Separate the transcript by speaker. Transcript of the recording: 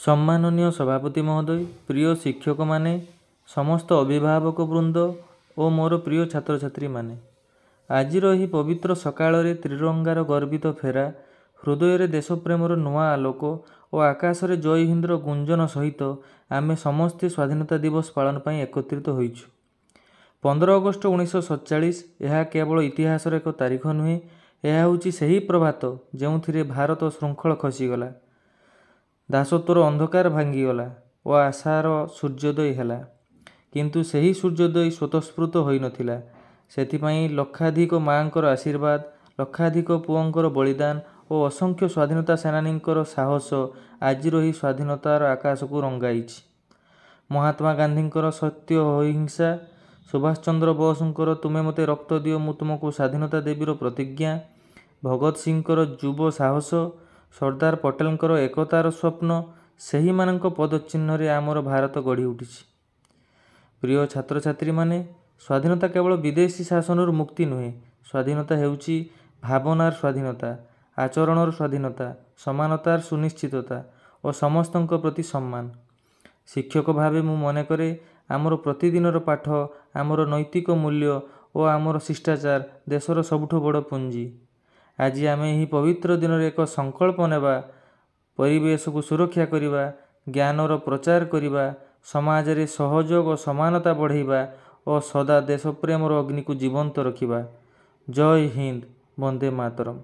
Speaker 1: ସମ୍ମାନନୀୟ ସଭାପତି ମହୋଦୟ, ପ୍ରିୟ ଶିକ୍ଷକମାନେ, ସମସ୍ତ ଅଭିଭାବକ ବୃନ୍ଦ ଓ ମୋର ପ୍ରିୟ ଛାତ୍ରଛାତ୍ରୀମାନେ, ଆଜିର ଏହି ପବିତ୍ର ସକାଳରେ ତ୍ରିରଙ୍ଗାର ଗର୍ବିତ ଫେରା, ହୃଦୟରେ ଦେଶପ୍ରେମର ନୂଆ ଆଲୋକ ଓ ଆକାଶରେ ଜୟ ହିନ୍ଦର ଗୁଞ୍ଜନ ସହିତ ଆମେ ସମସ୍ତେ ସ୍ୱାଧୀନତା ଦିବସ ପାଳନ ପାଇଁ ଏକତ୍ରିତ ହୋଇଛୁ। 15 ଅଗଷ୍ଟ 1947, ଏହା କେବଳ ଇତିହାସର ଏକ ତାରିଖ ନୁହେଁ, ଏହା ହେଉଛି ସେହି ପ୍ରଭାତ ଯେଉଁଥିରେ ଭାରତ ଶୃଙ୍ଖଳ ଖସିଗଲା, ଦାସତ୍ୱର ଅନ୍ଧକାର ଭାଙ୍ଗିଗଲା ଓ ଆଶାର ସୂର୍ଯ୍ୟୋଦୟ ହେଲା। କିନ୍ତୁ ସେହି ସୂର୍ଯ୍ୟୋଦୟ ସ୍ୱତଃସ୍ଫୂର୍ତ୍ତ ହୋଇନଥିଲା। ସେଥିପାଇଁ ଲକ୍ଷାଧିକ ମାଆଙ୍କର ଆଶୀର୍ବାଦ, ଲକ୍ଷାଧିକ ପୁଅଙ୍କର ବଳିଦାନ ଓ ଅସଂଖ୍ୟ ସ୍ୱାଧୀନତା ସେନାନୀଙ୍କର ସାହସ ଆଜିର ଏହି ସ୍ୱାଧୀନତାର ଆକାଶକୁ ରଙ୍ଗାଇଛି। ମହାତ୍ମା ଗାନ୍ଧୀଙ୍କର ସତ୍ୟ ଅହିଂସା, ସୁଭାଷ ଚନ୍ଦ୍ର ବୋଷଙ୍କର ତୁମେ ମୋତେ ରକ୍ତ ଦିଅ ମୁଁ ତୁମକୁ ସ୍ୱାଧୀନତା ଦେବୀର ପ୍ରତିଜ୍ଞା, ଭଗତ ସିଂଙ୍କର ଯୁବ ସାହସ, ସର୍ଦ୍ଦାର ପଟେଲଙ୍କର ଏକତାର ସ୍ୱପ୍ନ, ସେହିମାନଙ୍କ ପଦଚିହ୍ନରେ ଆମର ଭାରତ ଗଢ଼ି ଉଠିଛି। ପ୍ରିୟ ଛାତ୍ରଛାତ୍ରୀମାନେ, ସ୍ୱାଧୀନତା କେବଳ ବିଦେଶୀ ଶାସନରୁ ମୁକ୍ତି ନୁହେଁ। ସ୍ୱାଧୀନତା ହେଉଛି ଭାବନାର ସ୍ୱାଧୀନତା, ଆଚରଣର ସ୍ୱାଧୀନତା, ସମାନତାର ସୁନିଶ୍ଚିତତା ଓ ସମସ୍ତଙ୍କ ପ୍ରତି ସମ୍ମାନ। ଶିକ୍ଷକ ଭାବେ ମୁଁ ମନେକରେ, ଆମର ପ୍ରତିଦିନର ପାଠ, ଆମର ନୈତିକ ମୂଲ୍ୟ ଓ ଆମର ଶିଷ୍ଟାଚାର ଦେଶର ସବୁଠୁ ବଡ଼ ପୁଞ୍ଜି। ଆଜି ଆମେ ଏହି ପବିତ୍ର ଦିନରେ ଏକ ସଂକଳ୍ପ ନେବା, ପରିବେଶକୁ ସୁରକ୍ଷା କରିବା, ଜ୍ଞାନର ପ୍ରଚାର କରିବା, ସମାଜରେ ସହଯୋଗ ଓ ସମାନତା ବଢ଼ାଇବା ଓ ସଦା ଦେଶପ୍ରେମର ଅଗ୍ନିକୁ ଜୀବନ୍ତ ରଖିବା। ଜୟ ହିନ୍ଦ, ବନ୍ଦେ ମାତରମ୍।